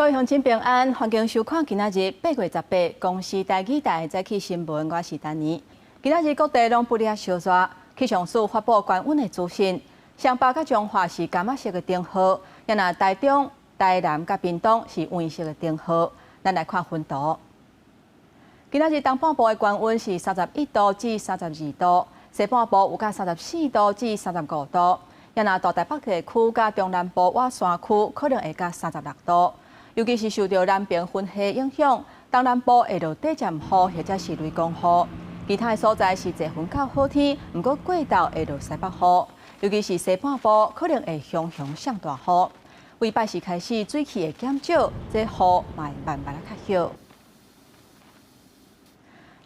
各位鄉親平安，歡迎收看今仔日8月18公視台語台早起新聞，我是丹妮。今仔日各地攏不離燒熱，氣象署發布高溫的資訊，雙北佮彰化是柑仔色的燈號，也若台中、台南佮屏東是黃色的燈號。咱來看溫度。今仔日東半部的高溫是31度至32度，西半部有到34度至35度。也若大台北地區佮中南部倚山區可能會到36度。尤其是受著南爿雲系影響，東南部會落短暫雨或者是雷公雨。其他的所在是濟雲較好天，毋過過晝會落西北雨，尤其是西半部可能會雄雄上大雨。為拜四開始水汽會減少，這雨嘛會慢慢仔較少。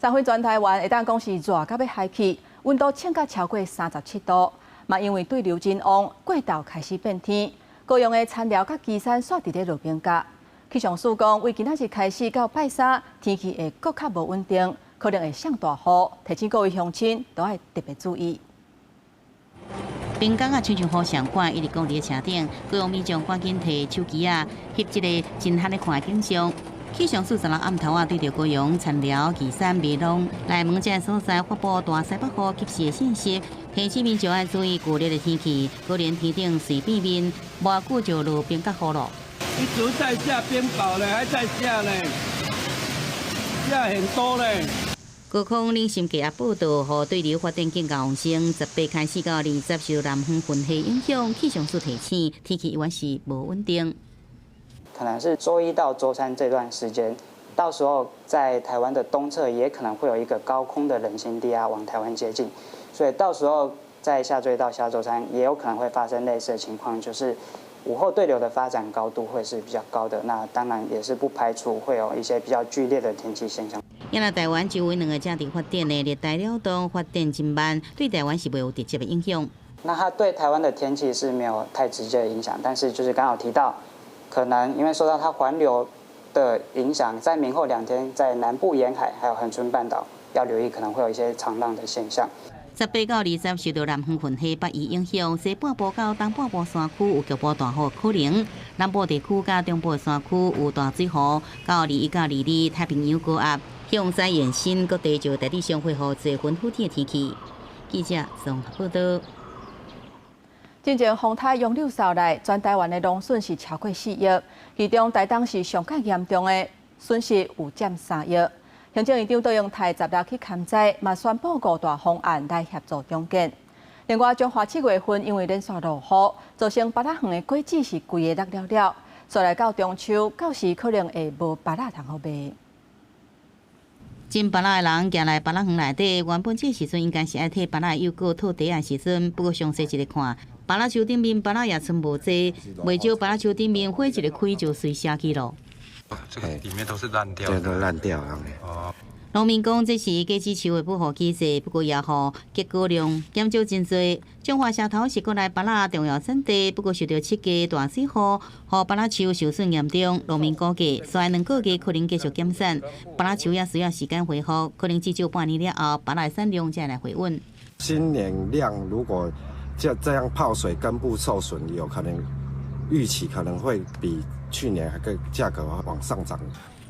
昨昏全台灣會當講是熱甲欲害去，溫度衝甲超過37度，嘛因為對流真旺，過晝開始變天，高雄的田寮佮旗山煞佇咧落冰角。氣象署講，為今仔日開始到拜三，天氣會閣較無穩定，可能會上大雨，提醒各位鄉親都愛特別注意。冰角仔親像雨相款，一直講佇咧車頂，高雄民眾趕緊提手機仔，翕這个震撼的看景象。氣象署昨昏暗頭仔，對著高雄、田寮、旗山、美濃、內門這个所在發布大西北雨及時的信息，提醒民眾愛注意劇烈的天氣，可能天頂隨變面，無久就落冰角雨咯。一直在下冰雹呢，還在下呢，下很多呢。高空冷心低壓報道，予對流發展更加旺盛。18開始到20受南方雲系影響，氣象署提醒，天氣依然是無穩定。可能是週一到週三這段時間，到時候在台灣的東側也可能會有一個高空的冷心低壓往台灣接近，所以到時候在下週一到下週三也有可能會發生類似的情況，就是午後對流的發展高度會是比較高的，那當然也是不排除會有一些比較劇烈的天氣現象。因為台灣周圍兩个正佇發展的熱帶擾動發展真慢，對台灣是袂有直接的影響。那它對台灣的天氣是沒有太直接的影響，但是就是剛好提到，可能因為受到它環流的影響，在明後兩天，在南部沿海還有恆春半島要留意，可能會有一些長浪的現象。18到20受到南方雲系北移影響，西半部到東半部山區有局部大雨可能，南部地區佮中部山區有大水雨。到21到22，太平洋高壓向西延伸，各地就大致上恢復濟雲好天的天氣。記者綜合報道。進前風颱楊柳掃來，全台灣的農損是超過4億，其中台東是上較嚴重的，損失有佔3億。行政院長卓榮泰十六去勘災，嘛宣布五大方案來協助重建。另外，彰化7月份因為連續落雨，造成芭樂園的果子是規个落了了，煞來到中秋，到時可能會無芭樂通好賣。種芭樂的人行來芭樂園內底，原本這時陣應該是愛提芭樂幼果套袋的時陣，不過詳細一个看，芭樂樹頂面芭樂也賰無濟，袂少芭樂樹頂面花一个開就隨謝去咯。這個裡面都是爛掉的，對，都爛掉了。哦。農民講這是果子樹的保護機制，不過也予結果量減少真濟。彰化社頭是國內芭樂重要產地，不過受著七月大水雨，予芭樂樹受損嚴重。農民估計，紲來2個月可能繼續減產，芭樂樹也需要時間恢復，可能至少半年了後，芭樂產量才會來回穩。今年量如果這樣泡水，根部受損，有可能預期可能會比去年還個價格往上漲。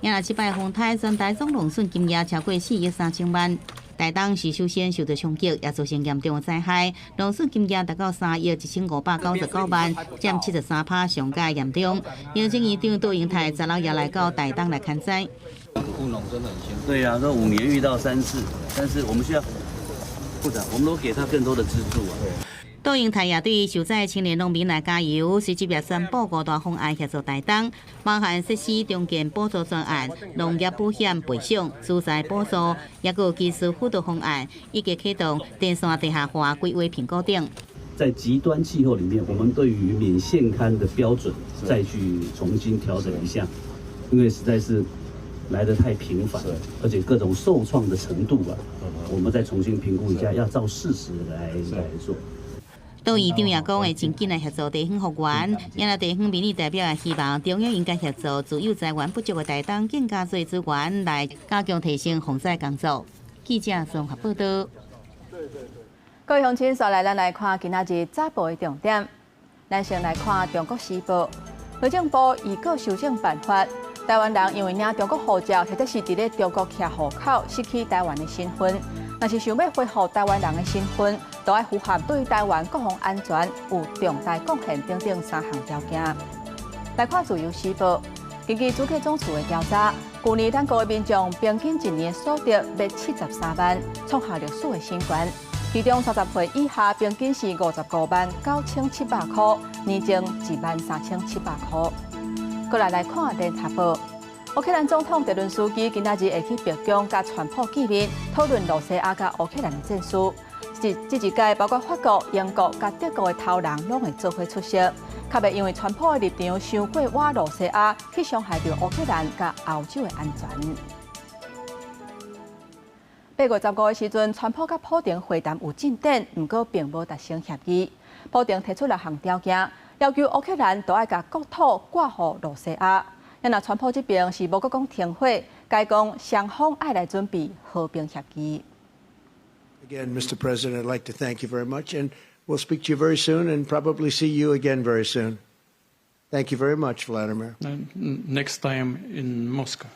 也若這擺風颱，全台總農損金額超過4億3千萬。台東是首先受到衝擊，也造成嚴重的災害，農損金額達到3億1599萬，佔73%，上蓋嚴重。行政院長卓榮泰十六也來到台東來勘災。務農真的很辛苦。對啊，這5年遇到三次，但是我們需要部長，我們都給他更多的資助啊。卓榮泰也對受災青年農民來加油，隨即也宣布五大方案協助台東，包含實施重建補助專案、農業保險賠償、蔬菜補助，也閣有技術輔導方案，以及啟動電線地下化規劃評估等。在極端氣候裡面，我們對於免現勘的標準再去重新調整一下，因為實在是來得太頻繁，而且各種受創的程度啊，我們再重新評估一下，要照事實來做。卓院長也講會真緊來協助地方復原，也若地方民意代表也希望中央應該協助自有資源不足的台東更加濟資源來加強提升防災工作。記者綜合報道。各位鄉親，紲來咱來看今仔日早報的重點。咱先來看《中國時報》。內政部預告修正辦法，台灣人因為領中國護照或者是佇咧中國挾戶口失去台灣的身份，若是想欲恢復台灣人的身份，都愛符合對台灣國防安全有重大貢獻等等三項條件。來看《自由時報》，根據主計總處的調查，舊年咱國的民眾平均一年所得欲73萬，創下歷史的新高。其中30歲以下平均是55萬9700箍，年增1萬3700箍。過來來看《聯合報》，烏克蘭總統澤倫斯基今仔日會去白宮佮川普見面，討論羅西亞佮烏克蘭的戰事。這這一屆包括法國、英國佮德國的頭人攏會做伙出席，較袂因為川普的立場傷過倚羅西亞，去傷害著烏克蘭佮歐洲的安全。8月15的時陣，川普佮普丁會談有進展，毋過並無達成協議。普丁提出六項條件，要求烏克蘭都愛共國土割予羅西亞。若川普這邊是無閣講停火，改講雙方愛來準備和平協議。 Again, Mr. President, I'd like to thank you very much, and we'll speak to you very soon and probably see you again very soon. Thank you very much, Vladimir. Next time in Moscow.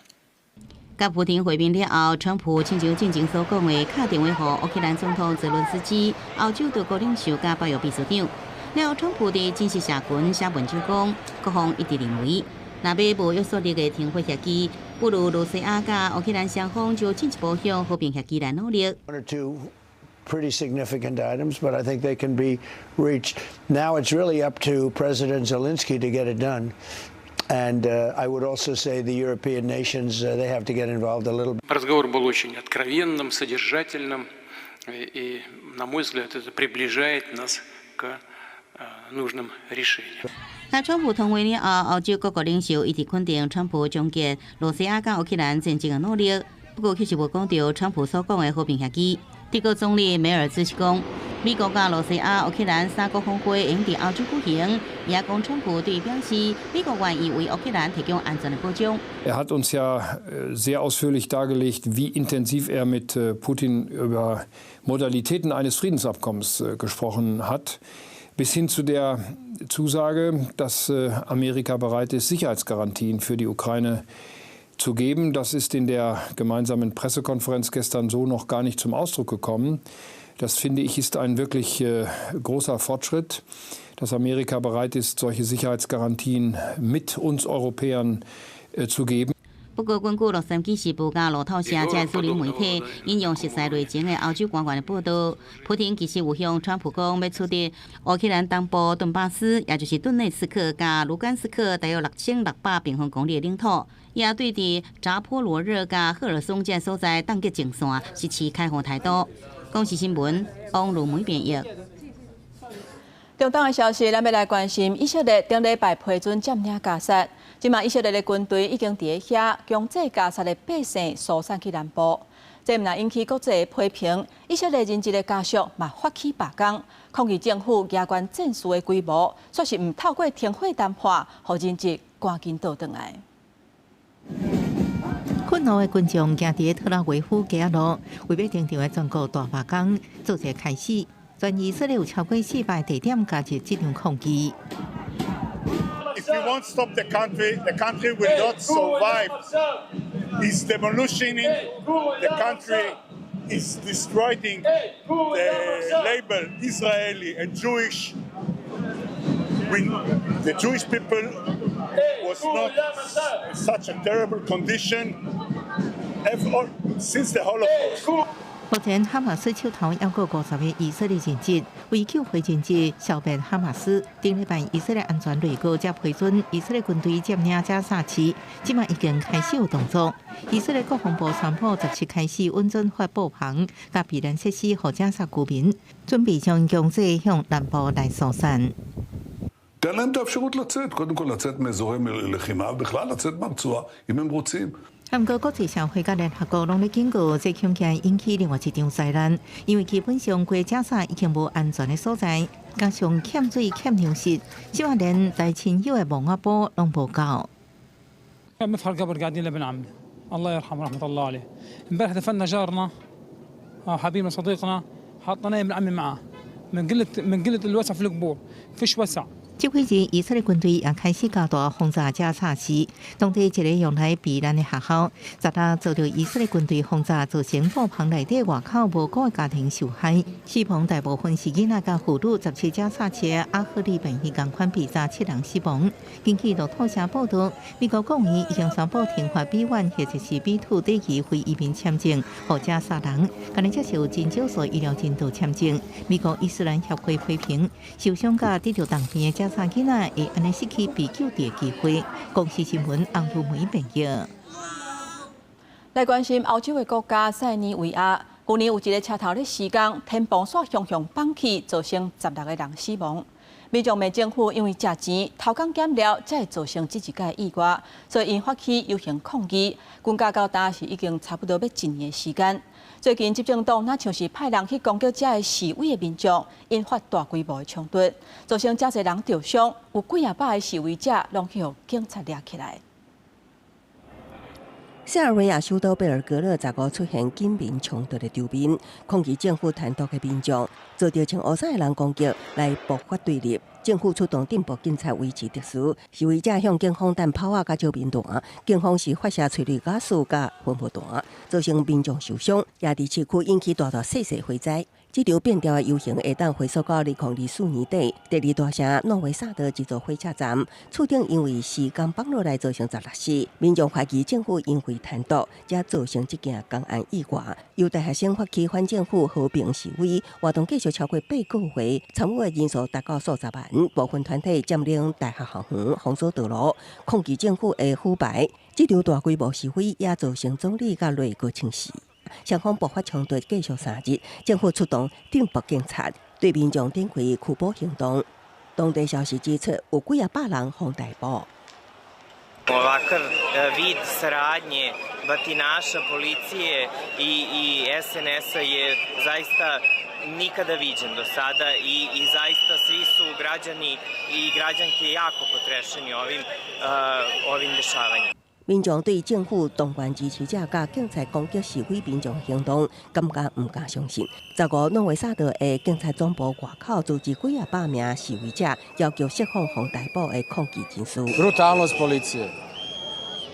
佮普丁會面了後，川普親像進前所講的，敲電話予烏克蘭總統澤倫斯基、歐洲多國領袖佮北約秘書長。了後，川普佇正式社群寫文章講，各方一致認為，若欲無約束力的停火協議，不如羅西亞佮烏克蘭雙方就進一步向和平協議來努力。 One or two pretty significant items, but I think they can be reached. Now it's really up to President Zelensky to get it done. And I would also say the European nations, they have to get involved a little. Разговор был очень откровенным, содержательным, и, на мой взгляд, это приближает нас к нужным решениям. 那川普通話了後，歐洲各國領袖一致肯定川普終結羅西亞佮烏克蘭戰爭的努力，不過卻是無講著川普所講的和平協議。德國總理梅爾茲是講，美國佮羅西亞、烏克蘭三國峰會會佇歐洲舉行，也講川普對表示，美國願意為烏克蘭提供安全的保障。 Er hat uns ja sehr ausführlich dargelegt, wie intensiv er mit Putin über Modalitäten eines Friedensabkommens gesprochen hat, bis hin zu der Zusage, dass Amerika bereit ist, Sicherheitsgarantien für die Ukraine zu geben. Das ist in der gemeinsamen Pressekonferenz gestern so noch gar nicht zum Ausdruck gekommen. Das, finde ich, ist ein wirklich großer Fortschritt, dass Amerika bereit ist, solche Sicherheitsgarantien mit uns Europäern zu geben. 不過，根據洛杉磯時報佮路透社這主流媒體引用熟似內情的歐洲官員的報道，普丁其實有向川普講，欲取得烏克蘭東部頓巴斯，也就是頓內茨克佮盧甘斯克大約6600平方公里的領土，也對佇扎波羅熱佮赫爾松這所在凍結前線，是持開放態度。公視新聞，王如梅編譯。中東的消息，咱欲來關心。以色列頂禮拜批准佔領加薩，這馬以色列的軍隊已經佇遐強制加薩的百姓疏散去南部。這毋但引起國際的批評，以色列人質的家屬嘛發起罷工，抗議政府加懸戰事的規模，煞是毋透過停火談判，予人質趕緊倒轉來。憤怒的群眾行佇特拉維夫街路，為欲登場的全國大罷工做一個開始。全以色列有超過400地點加入這場抗議。 If we won't stop the country, the country will not survive. It's demolishing the country, is destroying the label Israeli and Jewish. When the Jewish people was not such a terrible condition since the Holocaust. 目前，哈馬斯手頭猶閣50個以色列人質，為救回人質，消滅哈馬斯。頂禮拜，以色列安全內閣才批准以色列軍隊佔領加薩市，這馬已經開始有動作。以色列國防部宣布，17開始允准發布棚佮避難設施，予加薩居民，準備將強制向南部來疏散。 תן להם את האפשרות לצאת, קודם כל לצאת מאזורי לחימה, ובכלל לצאת מהרצועה, אם הם רוצים. 毋過國際社會佮聯合國攏咧警告，這恐驚引起另外一場災難，因為基本上規加薩已經無安全的所在，加上欠水欠糧食，這馬連帶親友的墓仔埔攏無夠。 مفخر قبر قاعدين لابن عمنا الله يرحمه رحمة الله عليه. امبارح دفنا جارنا حبيبنا صديقنا، حطينا ابن عمي معاه من قلة الوسع في القبور، فيش وسع. 這幾日，以色列軍隊也開始加大轟炸加薩市，當地一个用來避難的學校，昨昏遭到以色列軍隊轟炸，造成帳篷內底外口無辜的家庭受害，死亡大部分是囡仔佮婦女。17加薩市阿赫利病院仝款被炸七人死亡。根據路透社報道，美國國務院已經宣布停發 B1 或者是 B2 短期非移民簽證，予加薩人，敢若接受真少數醫療人道簽證。美國伊斯蘭協會批評，受傷佮得著重病的加薩囡仔會按呢失去被救治的機會。公視新聞洪如梅編譯。來關心歐洲的國家塞爾維亞，舊年有一个車頭咧施工，天棚煞向向崩去，造成16个人死亡。民眾罵政府因為食錢、偷工減料，才會造成這一個意外，所以𪜶發起遊行抗議。軍價到今是已經差不多欲一年的時間。最近執政黨若像是派人去攻擊遮个示威的民眾，引發大規模的衝突，造成誠濟人著傷，有幾仔百个示威者攏去予警察掠起來。塞爾維亞首都貝爾格勒15出現警民衝突的場面，抗議政府貪瀆的民眾遭著穿烏衫的人攻擊，來爆發對立。政府出動鎮暴警察維持秩序，示威者向警方擲炮仔佮照明彈，警方是發射催淚瓦斯佮噴霧彈，造成民眾受傷，也佇市區引起大大細細火災。這場變調的遊行會當回溯到2024年底，第二大城諾維薩德這座火車站，厝頂因為施工崩落來造成16死，民眾懷疑政府因為貪瀆，才造成這件工安意外。由大學生發起反政府和平示威活動，繼續超過8個月，參與的人數達到數十萬，部分團體佔領大學校園，封鎖道路，抗議政府的腐敗。這場大規模示威也造成總理佮內閣請辭。雙方爆發衝突繼續3日，政府出動鎮暴警察對民眾展開拘捕行動。當地消息指出，有幾仔百人予逮捕。 Ovakav vid saradnje batinaša, policije i SNS-a je zaista nikada viđen do sada i zaista svi su građani i građanke jako potrešeni ovim dešavanjem. 民眾對政府動員支持者佮警察攻擊示威民眾行動，感覺毋敢相信。15諾維薩德的警察總部外口組織幾仔百名示威者，要求釋放予逮捕的抗議人士。 Brutalnost policije,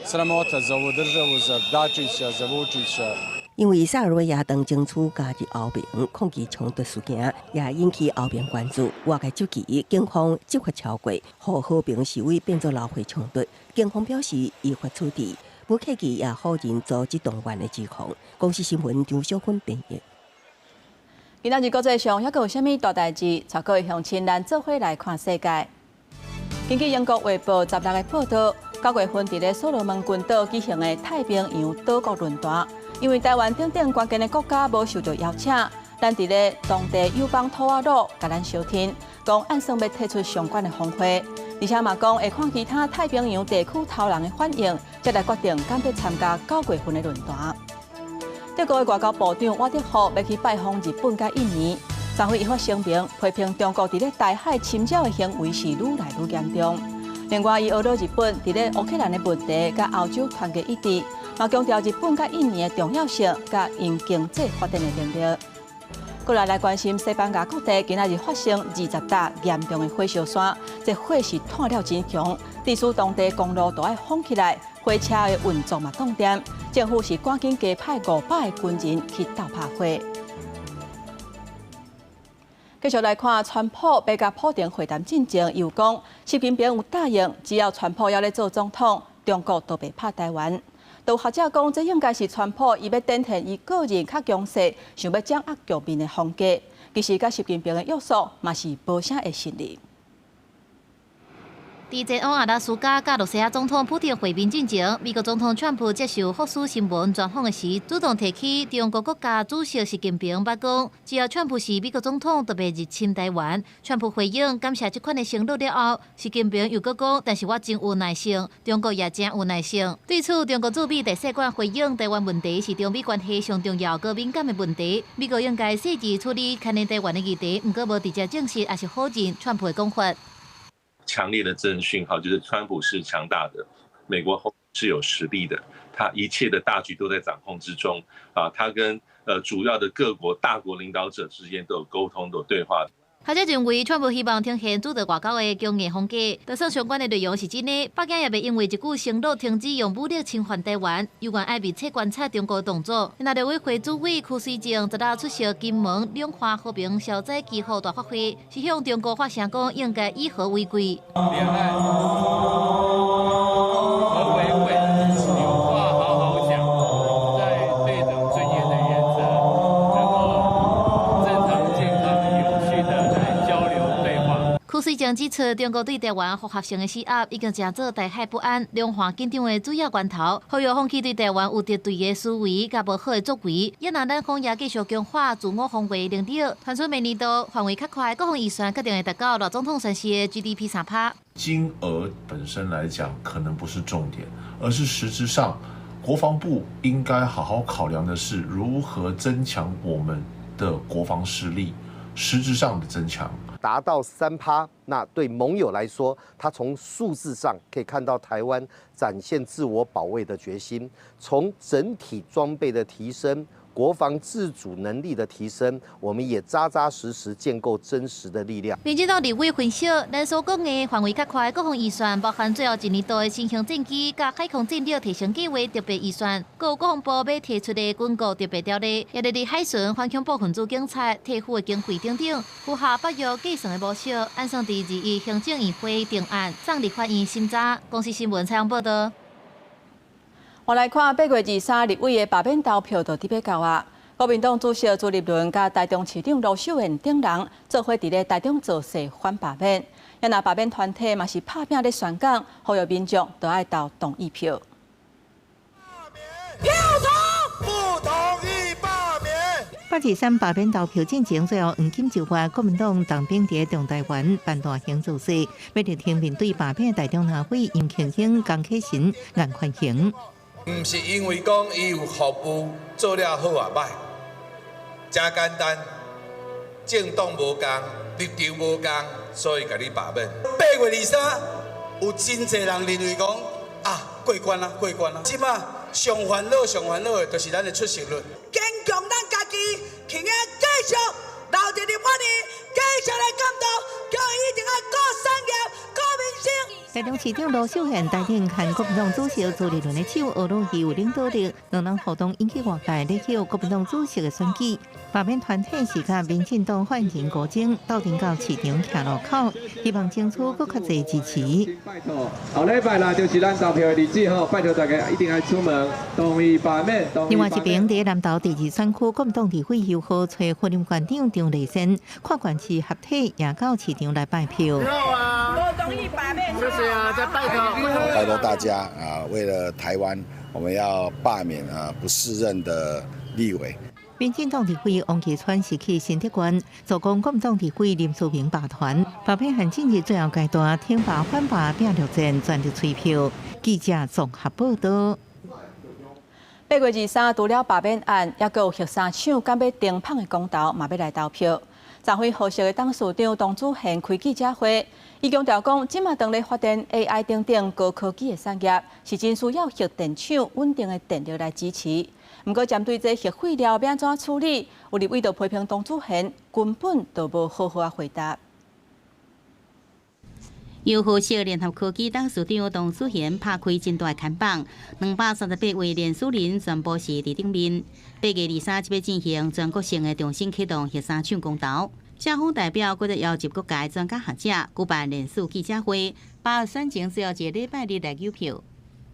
sramota za ovu državu, za Dačića, za Vučića. 因為塞爾維亞當爭取加入歐盟，抗議衝突事件也引起歐盟關注。外界質疑警方執法超過，予和平示威變做流血衝突。警方表示依法處置，無客氣也否認組織動員的指控。公視新聞張小芬編譯。今仔日國際上猶閣有啥物大代誌？帶各位鄉親咱做伙來看世界。根據英國衛報十六个報道，9月份佇咧所羅門群島舉行的太平洋島國論壇，因為臺灣等等關鍵的國家無受到邀請，咱佇咧當地友邦吐瓦魯共咱相聽，講按算欲退出相關的峰會，而且嘛講會看其他太平洋地區頭人的反應，才來決定敢欲參加9月份的論壇。德國的外交部長瓦德福欲去拜訪日本佮印尼，昨昏伊發聲明批評中國佇咧台海侵擾的行為是愈來愈嚴重。另外，伊呵咾日本佇咧烏克蘭的問題佮歐洲團結一致，嘛強調日本佮印尼的重要性，佮𪜶經濟發展的能力。過來來關心西班牙各地今仔日發生20搭嚴重的火燒山，這火是湠了真強，致使當地公路都愛封起來，火車的運作嘛擋電。政府是趕緊加派500個軍人去鬥拍火。繼續來看，川普欲佮普丁會談進前，又講習近平有答應，只要川普猶咧做總統，中國都袂拍臺灣。有學者講，這應該是川普伊欲展現伊個人較強勢，想欲掌握局面的風格。其實，佮習近平的約束嘛是無啥會成立。佇前往阿拉斯加佮羅西亞總統普丁會面進前，美國總統川普接受福斯新聞專訪的時，主動提起中國國家主席習近平，捌講只要川普是美國總統，就袂入侵臺灣。川普回應感謝這款的承諾了後，習近平又閣講，但是我真有耐性，中國也真有耐性。對此，中國駐美大使館回應，臺灣問題是中美關係上重要、閣敏感的問題，美國應該細緻處理牽連臺灣的議題，毋過無直接證實抑是否認川普的講法。強烈的政治訊號，就是川普是強大的，美國是有實力的，他一切的大局都在掌控之中啊，他跟主要的各國大國領導者之間都有溝通、都有對話。學者認為，川普希望呈現主導外交的強硬風格，就算相關的內容是真的，北京也袂因為一句承諾停止用武力侵犯台灣，猶原愛密切觀察中國動作。那陸委會主委柯水正昨日出席金門兩岸和平消災祈福大法會，是向中國發聲講應該以和為貴。兩岸和為貴，有話好好講，在對等尊嚴的原則，能夠正常、健康、有序的來交流對話。柯水正指出，中國對台灣複合性的施壓已經成做台海不安、兩岸緊張的主要源頭，呼籲放棄對台灣有敵對的思維佮無好的作為。也若咱方也繼續強化自我防衛能力，傳出明年度範圍較寬，國防預算決定會達到賴總統宣示的 GDP 3%。金額本身來講，可能不是重點，而是實質上，國防部應該好好考量的是如何增強我們的國防實力，實質上的增強。達到3%，那對盟友來說，他從數字上可以看到台灣展現自我保衛的決心，從整體裝備的提升、國防自主能力的提升，我們也扎扎實實建構真實的力量。民進黨立委分析，咱所講的範圍較寬國防預算，包含最後一年度的新型戰機佮海空戰力提升計劃特別預算，閣有國防部欲提出的軍購特別條例，也佇海巡、反恐怖分子警察、退輔的經費等等，符合北約計算的模式，按算佇21行政院會定案，送立法院審查。公視新聞採訪報導。我來看8月23立委的罷免投票就佇欲到啊！國民黨主席朱立倫佮台中市長盧秀燕等人做伙佇咧台中造勢反罷免，也若罷免團體嘛是拍拚咧宣講，呼籲民眾都愛投同意票。票投不同意罷免。823罷免投票進前，最後黃金就話國民黨黨兵佇中台灣辦大型造勢，欲力挺面對罷免台中立委楊慶興、江啟臣、顏寬恆。毋是因為講伊有服務做了好啊歹，誠簡單，政黨無仝，立場無仝，所以共你罷免。8月23有真濟人認為講啊過關啦，過關啦。這馬上煩惱、上煩惱的，就是咱的出席率。堅強咱家己，起來繼續留佇立法院，繼續來監督，叫伊一定愛顧產業、顧民生。台中市長盧秀燕帶領牽國民黨主席朱立倫的手，學攏伊有領導力，兩人互動引起外界咧叫國民黨主席的選舉。罷免團體是佮民進黨發言人郭晶鬥陣到市場徛路口，希望爭取閣較濟支持。拜託，後禮拜啦，就是咱投票的日子吼，拜託大家一定愛出門，同意罷免。另外一邊，佇南投第二選區，國民黨立委游賀揣婚姻館長張麗仙，跨縣市合體也到市場來拜票。我同意罷免。謝謝啊，再拜託。拜託大家啊，為了台灣，我們要罷免啊不適任的立委。民進黨立委王岐川是去新竹縣，助攻國民黨立委林思明罷團，罷免案進入最後階段，挺罷反罷拼著戰，全力催票。記者綜合報導。8月23，除了罷免案，猶閣有核三廠敢欲停麭的公投，嘛欲來投票。昨昏核食的董事長董子賢開記者會，伊強調講，這馬當咧發展 AI 等等高科技的產業，是真需要核電廠穩定的電力來支持。毋過，針對這核廢料欲按怎處理，有立委就批評董子賢根本就無好好仔回答。由核食聯合科技董事長董子賢拍開真大看板，238位連署人全部是佇頂面。8月23就欲進行全國性的重新啟動核三廠公投，正方代表閣再邀集各界專家學者舉辦聯署記者會，把選情最後一個禮拜日來郵票。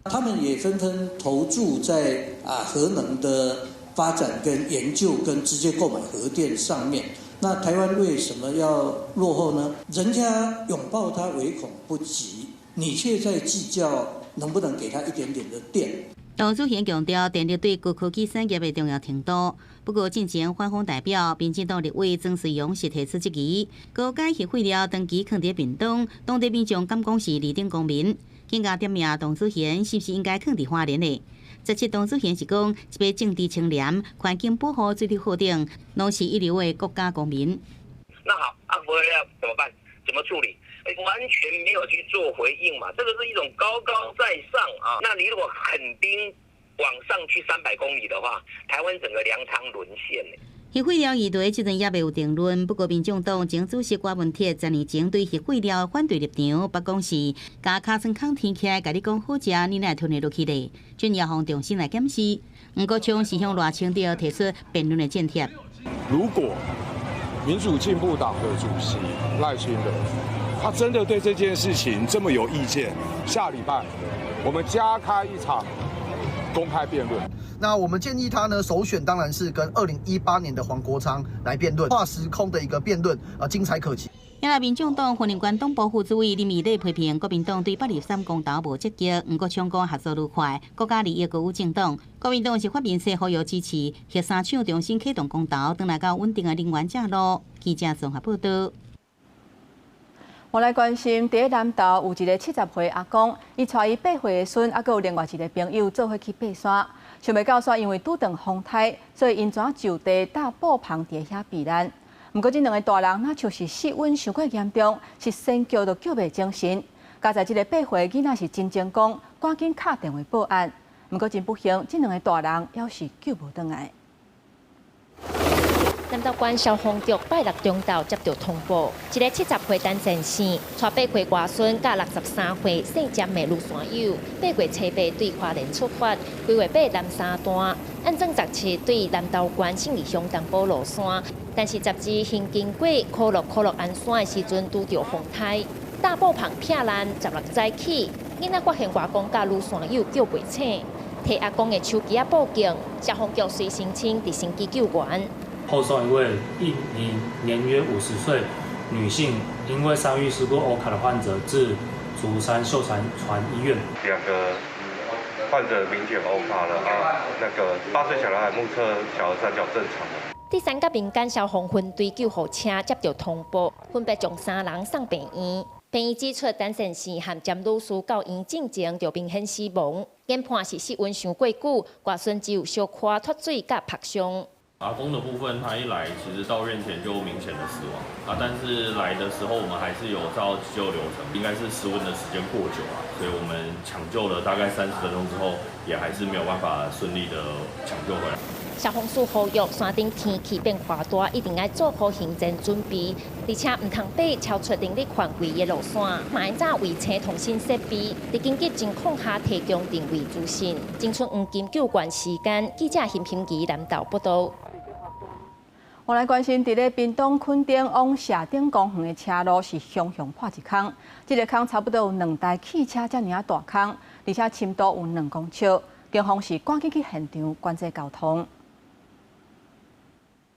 他們也紛紛投注在核能的發展跟研究跟直接購買核電上面。那台灣為什麼要落後呢？人家擁抱它唯恐不及，你卻在計較能不能給他一點點的電。董子賢強調電力對高科技產業的重要程度。不過，進前反方代表民進黨立委曾瑞陽是提出質疑，高階核廢料長期囥佇屏東，當地民眾敢講是二等公民，更加點名董子賢是毋是應該囥佇花蓮呢？17董子賢是講，一個政治清廉、環境保護水準好等，攏是一流的國家公民。那好，啊，核料怎麼辦？怎麼處理？完全沒有去做回應嘛？這個是一種高高在上啊。那你如果狠兵往上去300公里的話，台灣整個糧倉淪陷。核廢料議題這陣猶未有定論，不過民眾黨前主席郭文鐵十年前對核廢料反對立場，捌講是共尻川空天起來，共你講好食，你哪會吞會落去咧？準予方重新來檢視。黃國昌是向賴清德提出辯論的戰帖。如果民主進步黨的主席賴清德，他真的對這件事情這麼有意見，下禮拜我們加開一場公開辯論。那我們建議他呢，首選當然是跟2018年的黃國昌來辯論，跨時空的一個辯論，啊，精彩可期。因為民眾黨雲林縣黨部副主委林義禮批評國民黨對八二三公投無積極，黃國昌講合作愉快，國家利益高於政黨。國民黨是發明說呼籲支持核三廠重新啟動公投，轉來到穩定的能源正路。記者綜合報道。我來關心，佇南投有一个70歲阿公，伊帶伊8歲的孫，猶閣有另外一个朋友做伙去爬山。想袂到煞因為拄著風颱，所以𪜶怎就地搭布棚佇遐避難。毋過，這兩个大人若像是失溫傷過嚴重，是先叫都叫袂精神。佳哉這个8歲囡仔是真成功，趕緊敲電話報案。毋過真不幸，這兩个大人猶是救無轉來。南投縣消防局拜六中晝接到通報，一个70歲陳先生，帶8歲外孫佮63歲姓詹的女山友，8月初8對花蓮出發，規劃爬南三段，按算17對南投縣信義鄉東埔落山，但是12行經過可樂可樂安山的時陣，拄著風颱，搭布棚拆爛，16早起，囡仔發現外公佮女山友叫袂醒，提阿公的手機仔報警，消防局隨申請直升機救援。後送一位一名年約50歲女性，因為傷愈事故歐卡的患者至竹山秀傳醫院。兩個患者明顯歐卡了啊，那個8歲小男孩目測小兒三角正常。第三甲民間消防分隊救護車接到通報，分別將三人送病院。病院指出，陳先生和詹女士到院進前就明顯死亡，研判是失溫傷過久，外孫只有小可脫水佮曝傷。阿公的部分，他一來其實到院前就明顯的死亡啊，但是來的時候我們還是有照急救流程，應該是失溫的時間過久啊，所以我們搶救了大概30分鐘之後，也還是沒有辦法順利的搶救回來。消防署呼籲，山頂天氣變化大，一定愛做好行前準備，而且毋通爬超出能力範圍的路線，嘛愛早備齊通訊設備，佇緊急情況下提供定位資訊。青春黃金救援時間，記者邢平儀南投報道。我來關心，佇咧屏東墾丁往社頂公園的車路是雄雄破一空，這个空差不多有兩台汽車遮爾仔大空，而且深度有2公尺，警方是趕緊去現場管制交通。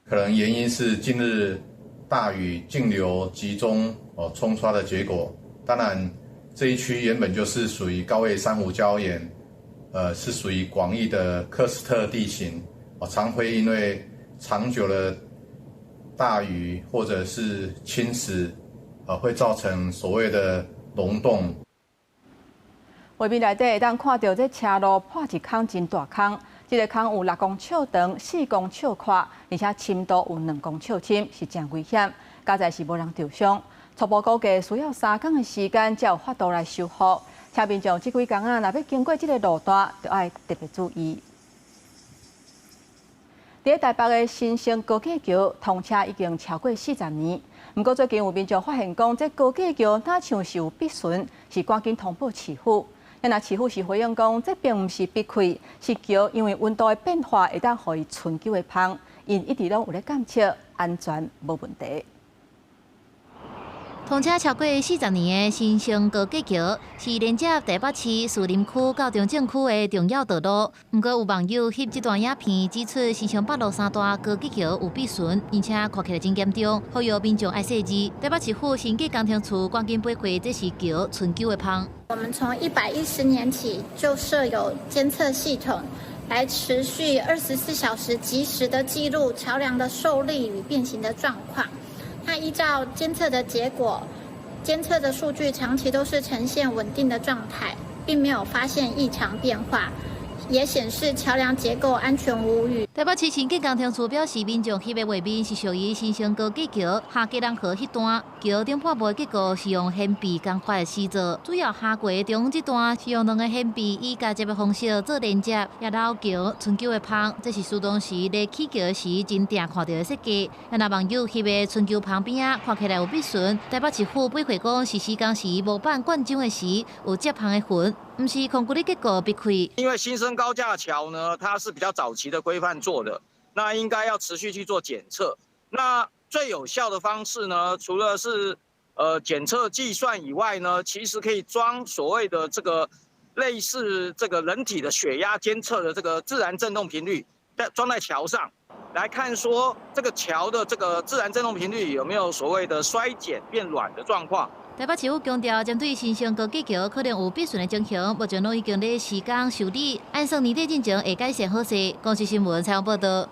可能原因是近日大雨徑流集中哦沖刷的結果。當然，這一區原本就是屬於高位珊瑚礁岩，是屬於廣義的喀斯特地形，哦，常會因為長久的大雨或者是侵蝕，會造成所謂的溶洞。畫面內底會當看到這車路破一空真大空，這个空有6公尺長、4公尺寬，而且深度有2公尺深，是誠危險。佳哉是無人受傷，初步估計需要3工的時間才有法度來修復。請民眾這幾工啊，若欲經過這个路段，就愛特別注意。佇台北的新生高架橋通車已經超過40年，毋過最近有民眾發現講，這高架橋若像是有筆損，是趕緊通報市府。若市府是回應講，這並毋是筆氣，是橋因為溫度的變化會當予伊伸舊的縫，𪜶一直攏有咧監測，安全無問題。通車超過40年的新生高架橋，是連接台北市士林區到中正區的重要道路。毋過有網友翕這段影片，指出新生北路三段高架橋有筆損，而且看起來真嚴重，呼籲民眾愛細緻。台北市府審計工程處趕緊回應，這是橋伸舊的縫。我們從110年起就設有監測系統，來持續24小時即時的記錄橋梁的受力與變形的狀況。那依照監測的結果，監測的數據長期都是呈現穩定的狀態，並沒有發現異常變化。也顯示橋梁結構安全無虞。台北市城建工程處表示，民眾翕的畫面是屬於新生高架橋下基隆河彼段，橋頂半部的結構是用懸臂工法施作，主要下過中這段是用兩个懸臂以鉸接的方式做連接，也老橋春秋的棚，這是施工時咧起橋時真定看著的設計。若網友翕的春秋旁邊仔，看起來有筆順。台北市府回覆講，是施工時模板灌漿的時有接縫的痕，毋是空骨的結構被開。因為新生高架橋呢，它是比較早期的規範做的，那應該要持續去做檢測。那最有效的方式呢，除了是檢測計算以外呢，其實可以裝所謂的這個類似這個人體的血壓監測的這個自然振動頻率，在裝在橋上來看，說這個橋的這個自然振動頻率有沒有所謂的衰減變軟的狀況。台北市府強調，針對新生高架橋可能有筆順的情形，目前攏已經咧施工修理，按算年底進前會改善好勢。公視新聞採訪報導。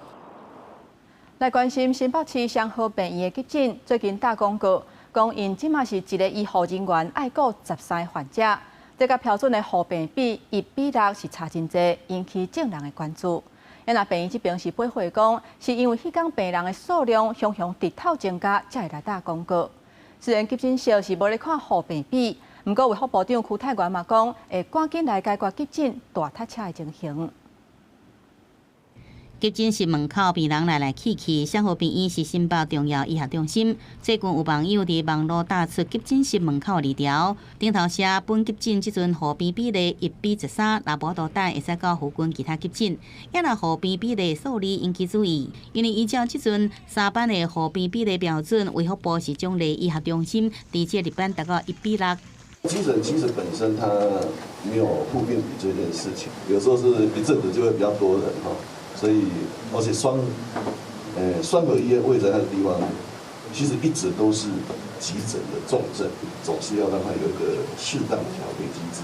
來關心新北市雙和病院的急診，最近打廣告，講𪜶這馬是一个醫護人員愛顧13个患者，這佮標準的護病比1比6是差真濟，引起眾人的關注。若病院這邊是回覆講，是因為彼工病人的數量雄雄直透增加，才會來打廣告。雖然急診室是無咧看護病比，毋過衛福部長邱泰源嘛講，會趕緊來解決急診大塞車的情形。急診室門口病人來來去去，雙和病院是新北重要醫學中心。最近有網友佇網路打出急診室門口字條，頂頭寫本急診這陣護病比例1比13，若無多等會使到附近其他急診。也若護病比例數字引起注意，因為依照這陣三班的護病比例標準，衛福部是將麗醫學中心佇這日班達到1比6。急診其實本身它沒有護病比這件事情，有時候是一陣子就會比較多人哈。所以，而且雙和醫院位在那個地方，其實一直都是急診的重症，總是要讓它有一個適當的調配機制。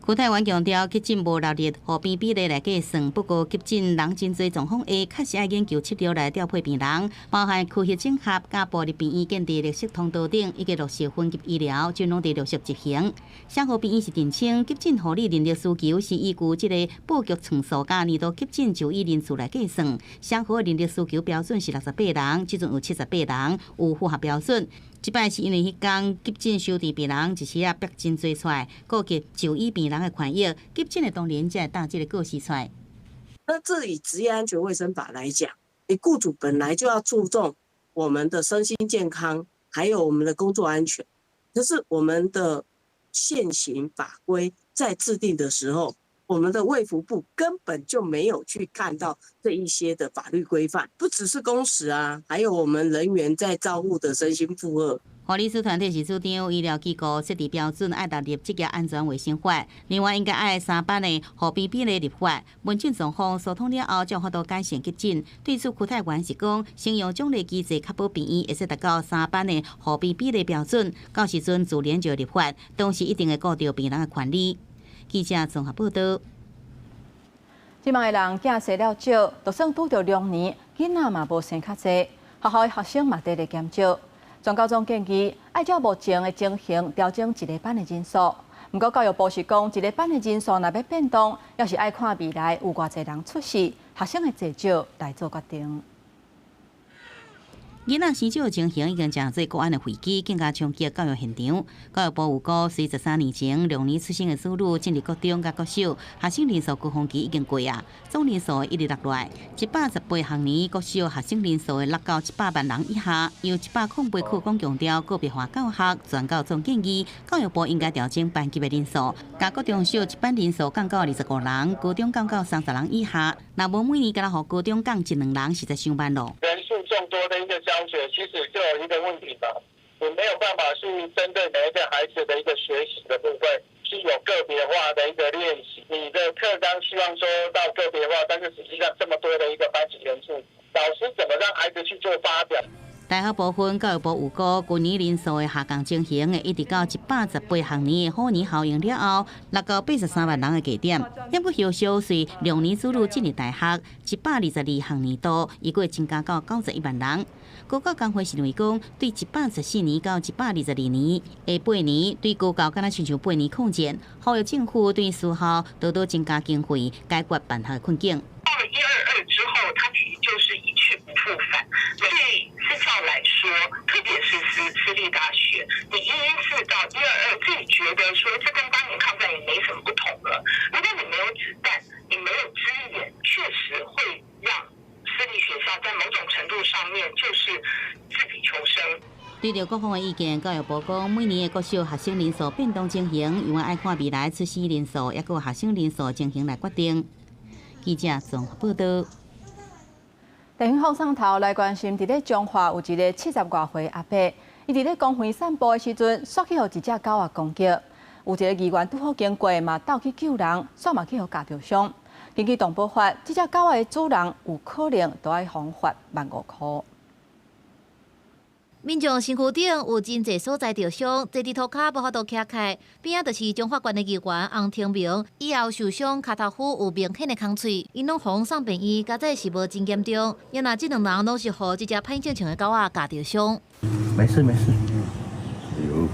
邱泰源強調，急診無納入護病比例來計算，不過急診人真濟狀況下，確實愛研究策略來調配病人，包含區域整合、佮步入病院建立綠色通道等，以及落實分級醫療，這攏佇陸續執行。雙和病院是澄清，急診護理人力需求是依據這个布局層數佮年度急診就醫人數來計算。雙和人力需求標準是68人，這陣有78人，有符合標準。這擺是因為彼工急診收治病人一時仔逼真濟出來，顧及就醫病人的權益，急診的當然才會打這个告示出來。那這以職業安全衛生法來講，你僱主本來就要注重我們的身心健康，還有我們的工作安全。可是我們的現行法規在制定的時候，我們的衛福部根本就沒有去看到這一些的法律規範，不只是工時啊，還有我們人員在照護的身心負荷。護理師團體是主張醫療機構設置標準愛納入職業安全衛生法，另外應該愛三班的護病比例立法。門診狀況疏通了後，才有法度改善急診。對此，邱泰源是講，先用獎勵機制確保病院會使達到三班的護病比例標準，到時陣自然就立法，同時一定會顧著病人的權利。記者綜合報導。這擺的人囝生了少，就算拄著良年，囡仔嘛無生較濟，學校的學生嘛佇咧減少。全教總建議愛照目前的情形調整一个班的人數。毋過教育部是講，一个班的人數若欲變動，猶是愛看未來有偌濟人出世，學生的濟少來做決定。囡仔生少的情形已經成做國安的危機，更加衝擊教育現場。教育部有估，隨13年前良年出生的子女進入國中佮國小，學生人數高峰期已經過啊，總人數一直落來。118學年國小學生人數會落到700萬人以下。由108課綱強調個別化教學，全教總建議教育部應該調整班級的人數，共國中小一班人數降到25人，高中降到30人以下。若無每年敢若予高中降一兩人，實在傷慢咯。人數眾多的一個教學，其實就有一個問題吧，你沒有辦法去針對每一個孩子的一個學習的部分，是有個別化的一個練習。你的課綱希望說到個別化，但是實際上這麼多的一個班級人數，老師怎麼讓孩子去做發表？大學部分教育部預估，舊年人數的下降情形會一直到118學年的虎年效應了後，落到83萬人的低點。不過後續隨兩年子女進入大學，122學年度伊閣會增加到91萬人。高教工會是認為講，對114年到122年的八年，對高教敢若親像八年抗戰，呼籲政府對私校多多增加經費，解決辦學困境。到了122之後，它其實就是一去不復返。對私校來說，特別是私立大學，你114到122，自己覺得說，這跟當年抗戰也沒什麼不同了。如果你沒有子彈，你沒有資源，確實會讓私立學校在某種程度上面就是自己求生。對著各方的意見，教育部講，每年的國小學生人數變動情形，猶愛看未來出生人數，抑閣學生人數情形來決定。記者綜合報道。電影放送頭來關心，佇咧彰化有一个70外歲阿伯，伊佇咧公園散步的時陣，煞去予一隻狗仔攻擊。有一個議員拄好經過，嘛鬥去救人，煞嘛去予咬著傷。根據動保法，這隻狗仔的主人有可能都愛予罰15,000塊。民眾身軀頂有真濟所在著傷，坐佇塗跤無法度徛起來，邊仔就是彰化縣的議員洪庭明，以後受傷，跤頭趺有明顯的空喙，𪜶攏予送病院，佳哉是無真嚴重。也若這兩人攏是予這隻歹性情的狗仔咬著傷。沒事沒事。有。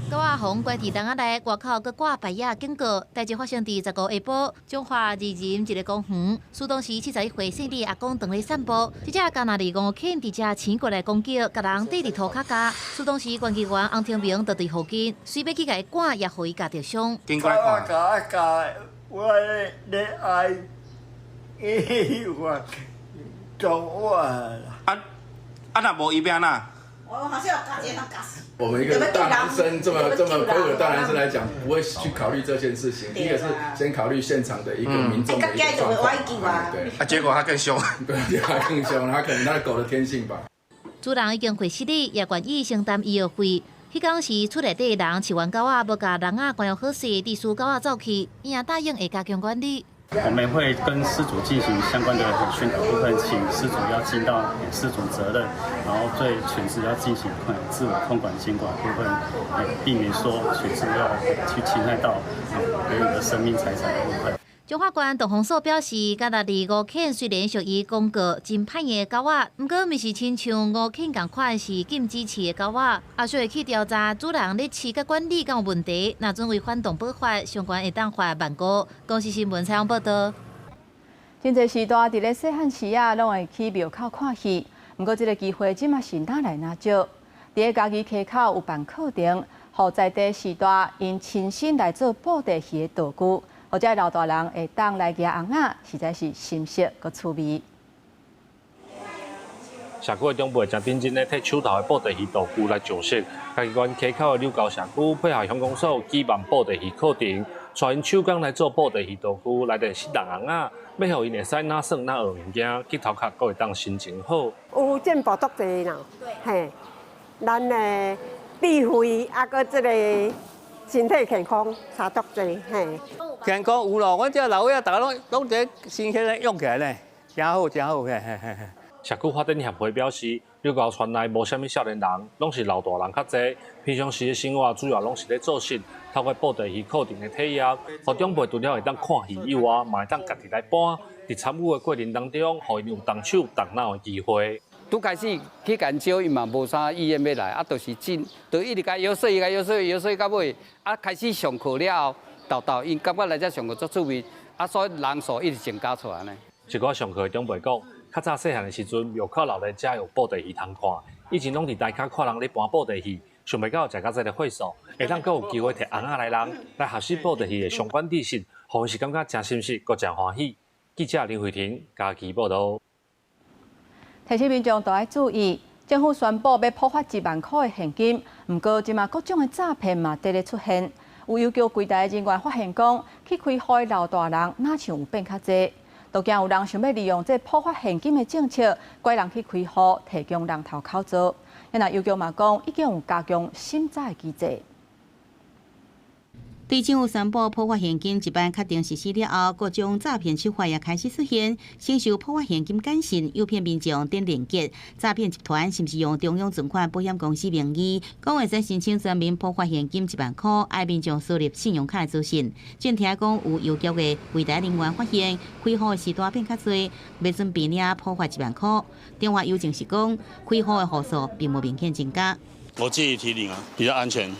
狗仔予關佇籠仔內，外口閣掛牌仔警告。代誌發生佇15下晡，彰化二林一个公園，事當時71歲姓李阿公當咧散步，這隻加納利戇犬直接衝過來攻擊，共人綴佇塗跤咬。事當時縣議員洪庭明就佇附近，隨欲去共伊趕，也予伊咬著傷。我咬咬，我咧愛醫院做我。啊啊！若無伊欲按怎？我好像有咬咬死。我們一個大男生，這麼這麼魁梧的大男生來講，不會去考慮這件事情。第一個是先考慮現場的一個民眾的一個狀況，對。啊，結果他更兇，對，他更兇，他可能他的狗的天性吧。主人已經過失禮，也願意承擔醫藥費。彼工時厝內底人飼完狗仔，無共籠仔關好勢，致使狗仔走去，伊也答應會加強管理。我們會跟飼主進行相關的宣導部分，請飼主要盡到飼主責任，然後對犬隻要進行自我控管監管部分，避免說犬隻要去侵害到別人的生命財產的部分。彰化縣動防所表示，加納利吳犬雖然屬於公告真歹的狗仔，毋過毋是親像吳犬仝款是禁止飼的狗仔，後續會去調查主人咧飼佮管理敢有問題，若準違反動保法，相關會當罰15,000。公視新聞採訪報道。真濟時代佇咧細漢時啊，攏會去廟口看戲，毋過這个機會這馬是愈來愈少。佇咧嘉義溪口有辦課程，予在地序大𪜶親身來做布袋戲的道具。予遮老大人會當來舉尪仔，實在是新鮮閣趣味。社區的長輩誠認真咧，提手頭的布袋戲道具來上色。嘉義縣溪口的柳溝社區配合鄉公所舉辦布袋戲課程，帶𪜶手工來做布袋戲道具，來練習弄尪仔，欲予𪜶會使哪耍哪學物件，去頭殼閣會當心情好。有進步足濟啦，嘿，咱的智慧啊，閣這个身體健康差足濟，嘿。健康有咯，阮這老歲仔，逐家攏攏這新鮮的用起來呢，誠好誠好，嘿嘿嘿。社區發展協會表示，柳溝村內無啥物少年人，攏是老大人較濟。平常時的生活主要攏是咧做穡，透過布袋戲課程的體驗，予長輩除了會當看戲以外，嘛會當家己來搬。佇參與的過程當中，予𪜶有動手動腦的機會。拄開始去共𪜶招，𪜶嘛無啥意願欲來，啊，就是真，就一直共遊說，共遊說，遊說到尾，啊，開始上課了後，沓沓𪜶感覺來遮上課足趣味，啊，所以人數一直增加出來呢。一寡上課的長輩講，較早細漢的時陣，廟口老咧才有布袋戲通看，以前攏佇台跤看人咧搬布袋戲，想袂到食到這个會所，會當閣有機會提尪仔來人來學習布袋戲的相關知識，予𪜶是感覺誠心實，閣誠歡喜。記者林慧婷嘉義報導。提醒民眾都愛注意，政府宣布欲普發1萬塊的現金，毋過這馬各種的詐騙嘛佇咧出現。有郵局櫃台人員發現講，去開戶的老大人若像有變較濟，都驚有人想欲利用這普發現金的政策，拐人去開戶，提供人頭口座。若郵局嘛講，已經有加強審查的機制。對政府宣布普發現金一般確定實施了後，各種詐騙手法也開始出現。先受普發現金簡訊誘騙民眾點連結，詐騙集團是毋是用中央存款保險公司名義，講會使申請全民普發現金1萬箍，愛民眾輸入信用卡的資訊。正聽講有郵局的櫃台人員發現，開戶的時段變較濟，欲準備領普發1萬箍。中華郵政是講，開戶的戶數並無明顯增加。我建議提領啊，比較安全。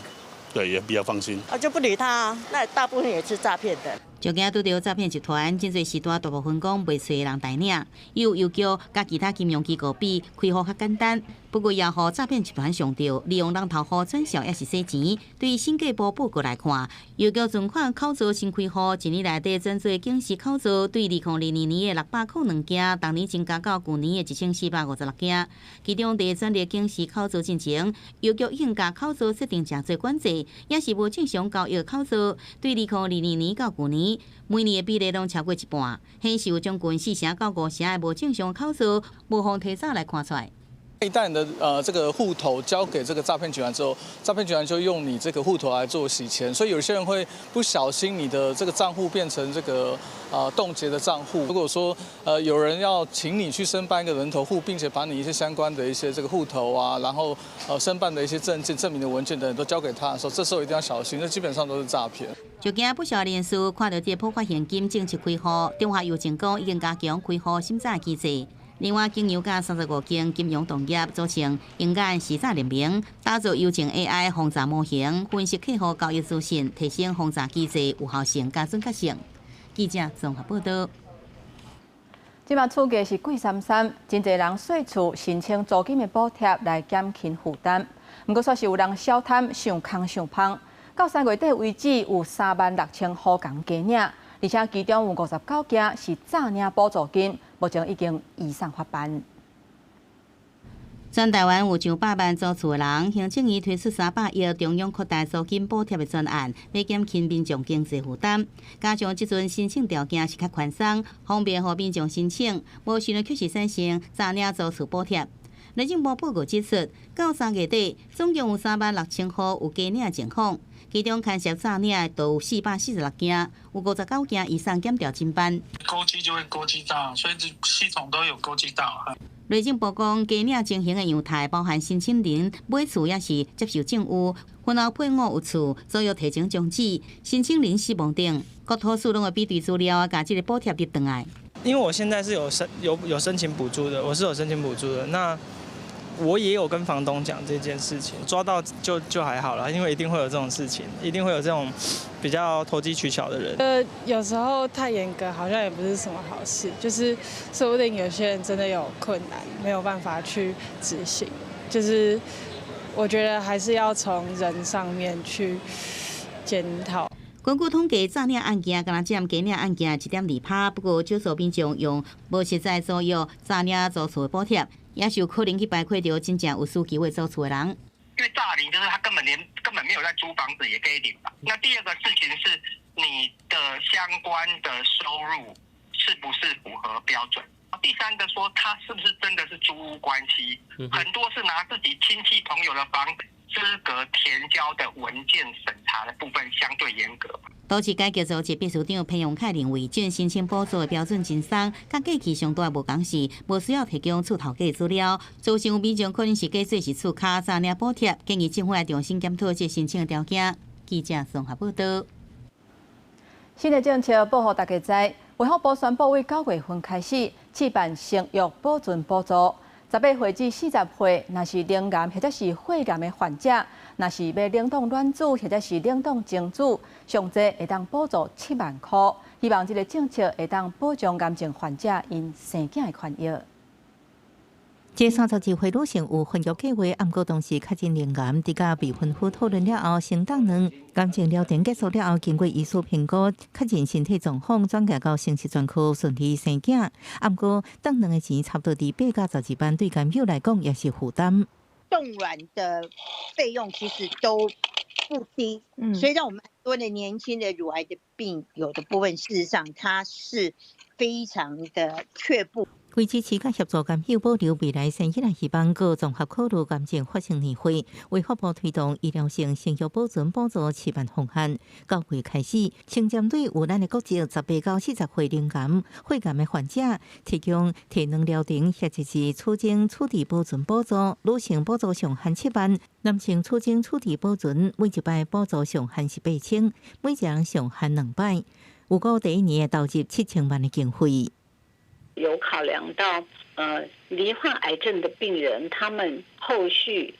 對，也比較放心。啊，就不理他，那大部分也是詐騙的。就驚拄著詐騙集團，真濟時段大部分講袂揣人代領，有郵局佮其他金融機構比，開戶較簡單。不過也予詐騙集團上著，利用人頭戶轉賬抑是洗錢。對審計部報告來看，郵局存款口座新開戶，一年內底轉做警示口座，對2022年的602件，逐年增加到舊年的1456件。其中佇轉入警示口座進前，郵局已經共口座設定誠濟管制，抑是無正常交易口座，對2022年到舊年，每年的比例攏超過一半，顯示有將近4成到5成的無正常口座，無予提早來看出來。一旦你的這個戶頭交給這個詐騙集團之後，詐騙集團就用你這個戶頭來做洗錢，所以有些人會不小心你的這個賬戶變成這個凍結的賬戶。如果說有人要請你去申辦一個人頭戶，並且把你一些相關的一些這個戶頭啊，然後申辦的一些證件、證明的文件等等都交給他的時候，這時候一定要小心，這基本上都是詐騙。就驚不少人士看著這個普發現金政策開戶，中華郵政講已經加強開戶審查機制。另外，經由佮35間金融同業組成鷹眼識詐聯盟，打造郵政 AI 防詐模型，分析客戶交易資訊，提升防詐機制有效性佮準確性。記者綜合報道。這馬厝價是貴參參，真濟人稅厝申請租金的補貼來減輕負擔。毋過，煞是有人小貪，想空想芳。到3月底為止，有3萬6千戶共加領，而且其中有59件是詐領補助金，目前已經移送法辦。全台灣有上百萬租厝的人，行政院推出300億中央擴大租金補貼的專案，欲減輕民眾經濟負擔。加上這陣申請條件是較寬鬆，方便予民眾申請，無想著卻是產生詐領租厝補貼。內政部報告指出，到3月底，總共有3萬6千戶有加領情況，其中牽涉詐領的有446件，有59件移送檢調偵辦。勾稽就會勾稽到，所以這系統都有勾稽到。內政部講，加領情形的樣態包含申請人買厝抑是接受贈與，婚後配偶有厝，租約提前終止，申請人死亡等，國土署攏會比對資料，共這个補貼入轉來。因為我現在是有申請補助的，我是有申請補助的。那我也有跟房東講這件事情，抓到就還好了，因為一定會有這種事情，一定會有這種比較投機取巧的人。有時候太嚴格好像也不是什麼好事，就是說不定有些人真的有困難，沒有辦法去執行。就是我覺得還是要從人上面去檢討。根據統計，詐領案件敢若佔加領案件1.2%，不過少數民眾用無實在租約詐領租厝的補貼，也是有可能去排開著真正有需求的租厝的人。因為詐領就是他根本沒有在租房子，也可以領嘛。那第二個事情是你的相關的收入是不是符合標準？第三個說他是不是真的是租屋關係？很多是拿自己親戚朋友的房子。資格填交的文件審查的部分相對嚴格。都市改革組織秘書長彭榮凱認為，這申請補助的標準真鬆，佮過去上大無仝是，無需要提供厝頭家資料，造成有民眾可能是假做是厝跤詐領補貼，建議政府來重新檢討這申請的條件。記者綜合報道。新的政策報予大家知，衛福部宣布，為9月份開始試辦生育保存補助。18歲至40歲，若是乳癌或者是血癌的患者，若是欲冷凍卵子或者是冷凍精子，上濟會當補助7萬箍。希望這个政策會當保障癌症患者𪜶生囝的權益。這32歲女性有婚育計劃，毋過當時確診乳癌，佇佮未婚夫討論了後，先凍卵。癌症療程結束了後，經過醫師評估，確認身體狀況，轉介到生殖專科順利生囝。毋過凍卵的錢差不多佇8到12萬，對癌友來講也是負擔。凍卵的費用其實都不低，所以讓我們很多的年輕的乳癌的病友的部分，事實上它是非常的卻步。为支持佮协助癌友保留未来生育的希望，阁综合考虑癌症发生年岁，卫福部推动医疗性生育保存补助试办方案。9月开始，先针对有咱的国籍18到40岁鳞癌、血癌的患者，提供提卵疗程或者是储精处置保存补助。女性补助上限7万，男性储精处置保存每一摆补助上限是8000，每一人上限两摆。预估第一年投入7000万的经费。有考量到，罹患癌症的病人，他们后续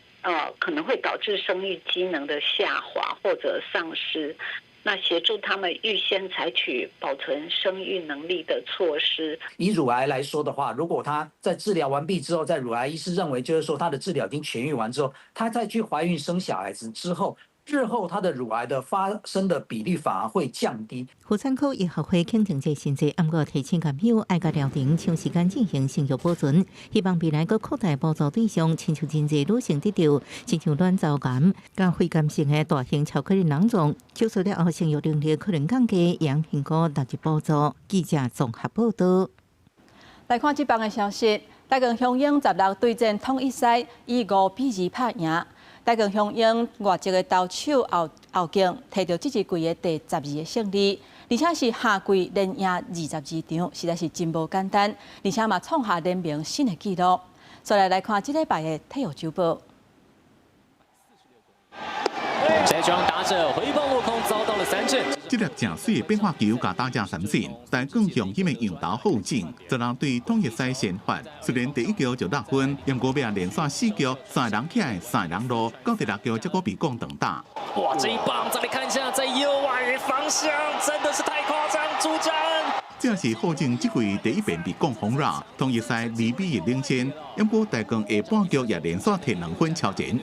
可能会导致生育机能的下滑或者丧失，那协助他们预先采取保存生育能力的措施。以乳癌来说的话，如果他在治疗完毕之后，在乳癌医师认为就是说他的治疗已经痊愈完之后，他再去怀孕生小孩子之后，日后他的乳癌的发生的比例反而会降低。妇产科医学会肯定这新制，毋过提醒癌友爱共疗程抢时间进行生育保存，希望未来阁扩大补助对象，亲像真济女性得著，亲像卵巢癌、佮肺癌性的大型巧克力囊肿，手术了后生育能力可能降低，会用评估纳入补助。记者综合报道。来看这棒的消息，大光雄鹰16对战统一狮，以5比2拍赢。大光雄鹰外籍的投手后后敬提著这一季的第12个胜利，而且是夏季连赢22场，实在是真无简单，而且嘛创下联盟新的纪录。再来来看这礼拜的体育周报。这场打者挥棒落空，遭到了三振。这粒正媠的变化球，共打者三振，大光雄鹰的洋投好进，就人对统一狮先发。虽然第一局就落分，毋过尾仔连续四局三人起来，三人落，到第六局才阁被降长打。哇，这一棒再来看一下，在右外方向真的是太夸张，朱家恩。这是好进这季第一遍被降轰打，统一狮2比1领先，毋过大光下半局也连续提2分超前。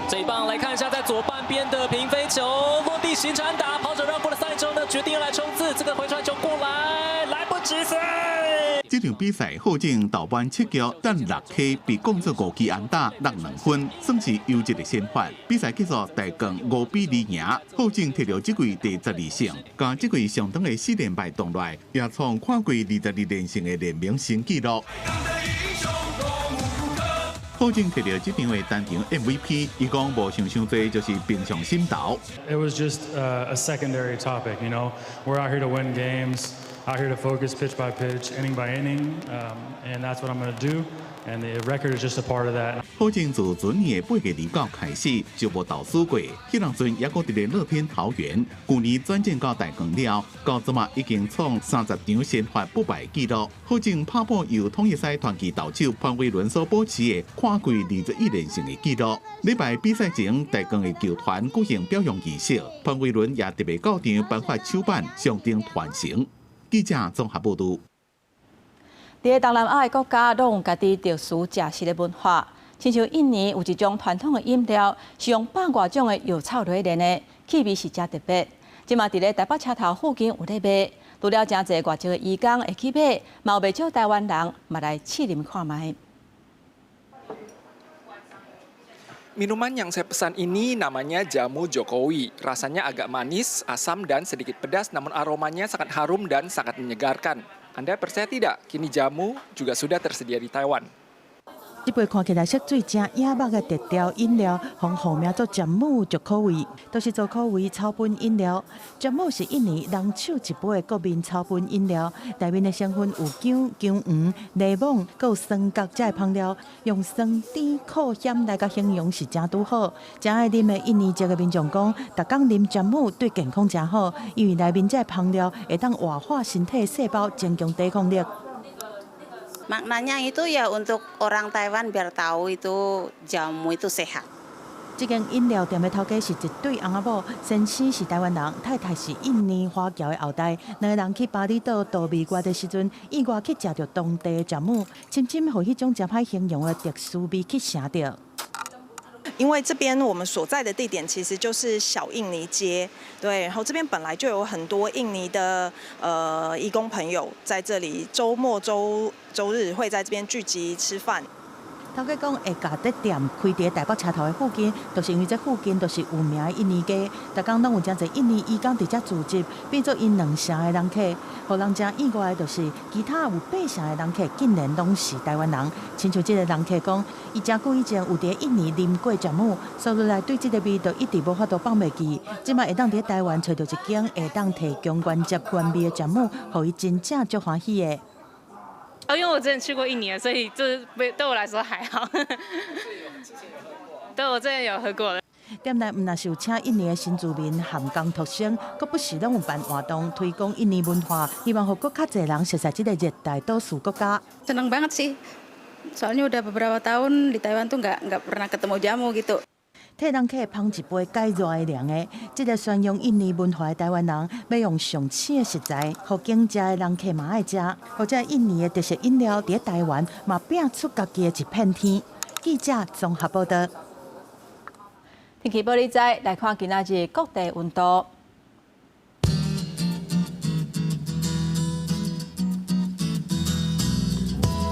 这一棒来看一下，在左半边的平飞球落地形成打，跑者绕过了三之后呢，决定要来冲刺，这个回传球过来，来不及噻。这场比赛好进投完7局，等6 K 被降做5支安打，落2分，算是优质的先发。比赛结束，大光5比2赢，好进提著这季第12胜，共这季上长的四连败挡落来，也创跨季22连胜的联盟新纪录。好进提著这场的单场 MVP，伊讲无想伤济，就是平常心投。 It was just a secondary topic. We're out here to win games, out here to focus pitch by pitch, inning by inning, and that's what I'm going to do. And the record is just a part of that. 好进自前年的8月29开始就无投输过，彼当阵犹阁伫咧乐天桃猿，去年转战到大光了，到这马已经创30场先发不败纪录。好进拍破由统一狮传奇投手潘威伦所保持的跨季21连胜的纪录。礼拜比赛前，大光的球团举行表扬仪式，潘威伦也特别到场颁发手板，象征传承。记者综合报道。伫咧东南亚的国家，拢有家己特殊食食的文化。亲像印尼有一种传统的饮料，是用百外种的药草来炼的，气味是诚特别。这马伫咧台北车头附近有咧卖，除了诚济外籍的移工会去买，嘛有袂少台湾人嘛来试啉看觅。 Minuman yang saya pesan ini namanya jamu Jokowi. Rasanya agak manis, asam, dan sedikit pedas, namun aromanya sangat harum dan sangat menyegarkan. Anda percaya tidak? Kini jamu juga sudah tersedia di Taiwan. 這杯看起來色水誠野目的特調飲料，予號名做 Jamu Jokowi，都是做口味草本飲料。Jamu 是印尼人手一杯的國民草本飲料，內面的成分有薑、薑黃、檸檬，閣有酸角這个香料，用酸甜苦鹹來共形容是誠拄好。誠愛啉的印尼籍的民眾講，逐工啉 Jamu 對健康誠好，因為內面這个香料會當活化身體細胞，增強抵抗力。 Maknanya itu ya untuk orang Taiwan biar tahu itu jamu itu sehat. 這間飲料店的頭家是一對翁仔某，先生是台灣人，太太是印尼華僑的後代。兩個人去巴厘島度蜜月的時陣，意外去食著當地的 Jamu，深深予彼種誠歹形容的特殊味去晟著。因為這邊我們所在的地點其實就是小印尼街，對，然後這邊本來就有很多印尼的移工朋友在這裡，週末、週週日會在這邊聚集吃飯。頭家講會共這店開佇台北車頭的附近，就是因為這附近都是有名的印尼街，逐工攏有誠濟印尼移工佇遮聚集，變做𪜶兩成的人客。予人誠意外的就是，其他有八成的人客竟然攏是台灣人。親像這個人客講，伊誠久以前有佇印尼啉過詹姆，所以來對這個味道一直無法度放袂記。這擺會當佇台灣揣著一間會當提供原汁原味的詹姆，予伊真正足歡喜的。哦，因為我之前去過印尼，所以這對我來說還好。對，我之前有喝過。店內毋但是有請印尼的新住民含工讀生，閣不時攏有辦活動推廣印尼文化，希望予閣較濟人熟悉這個熱帶島嶼國家。 Senang banget sih, soalnya udah beberapa tahun di Taiwan tuh nggak pernah ketemu jamu gitu. 替人客捧一杯解熱的涼的，這個宣揚印尼文化的台灣人，欲用上鮮的食材，予經食的人客嘛愛食，予這印尼的特色飲料佇台灣嘛拼出家己的一片天。記者綜合報道。天氣報你知，來看今仔日各地溫度。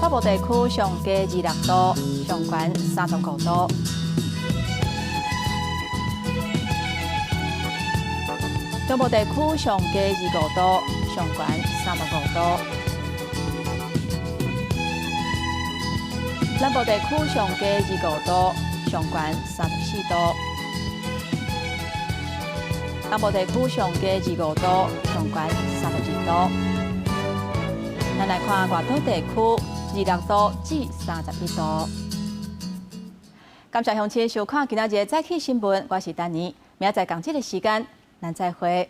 北部地區上低26度，上懸35度。中部地區上低25度，上懸35度。南部地區上低25度，上懸34度。東部地區上低25度，上懸32度。咱來看外島地區，26度至31度。感謝鄉親收看今仔日的早起新聞，我是丹妮，明仔載仝這个時間，咱再會。